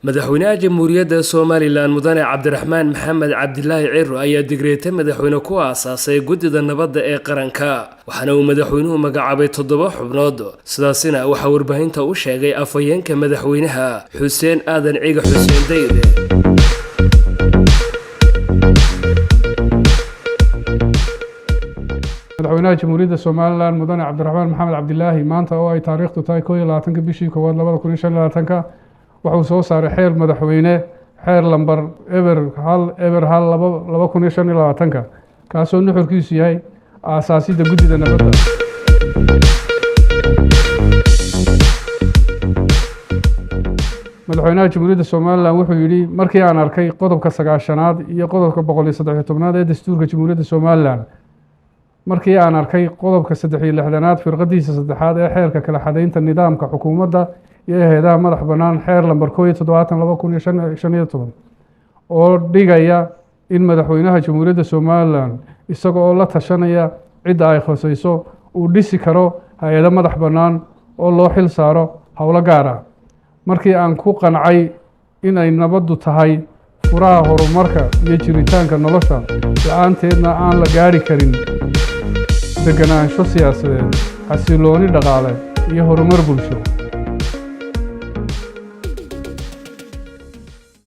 Madaxweynaha Jamhuuriyadda Somalilan, Mudane Cabdiraxmaan Maxamed Cabdilaahi Ciro, ayaa digreeta madaxweyne ku aasaasay Guddida Nabadda ee Qaranka, waxaana uu madaxweynuhu magacaabay 7 xubnood. Sidaasina waxaa warbaahinta u sheegay afhayeenka madaxweynaha, Xuseen Aadan Ciga, Xuseen Dayre. Madaxweynaha Jamhuuriyadda Somalilan, Mudane Cabdiraxmaan Maxamed Cabdilaahi, maanta oo ay taariikhdu tahay 21-ka bishii koowaad 2025-ka, wuxuu soo saaray xeer madaxweyne, xeer lambar 01012 2025-ka, kaasoo nuxurkiisu yahay aasaasidda Guddida Nabadda. Madaxweynaha Jamhuuriyadda Somalilan wuxuu yidhi: markii aan arkay qodobka 90aad iyo qodobka 113aad ee dastuurka Jamhuuriyadda Somalilan, markii aan arkay qodobka 63aad firqadiisa saddexaad ee xeerka kala xadeynta nidaamka xukuumadda iyo hay-adaha madax bannaan, xeer lambar 71 2015, oo dhigaya in madaxweynaha Jamhuuriyadda Somalilan, isaga oo la tashanaya cidda ay khusayso, uu dhisi karo hay-ado madax bannaan oo loo xil saaro howlo gaar ah, markii aan ku qancay in ay nabaddu tahay furaha horumarka iyo jiritaanka nolosha, la-aanteedna aan la gaarhi karin deganaansho siyaasadeed, xasilooni dhaqaale iyo horumar bulsho.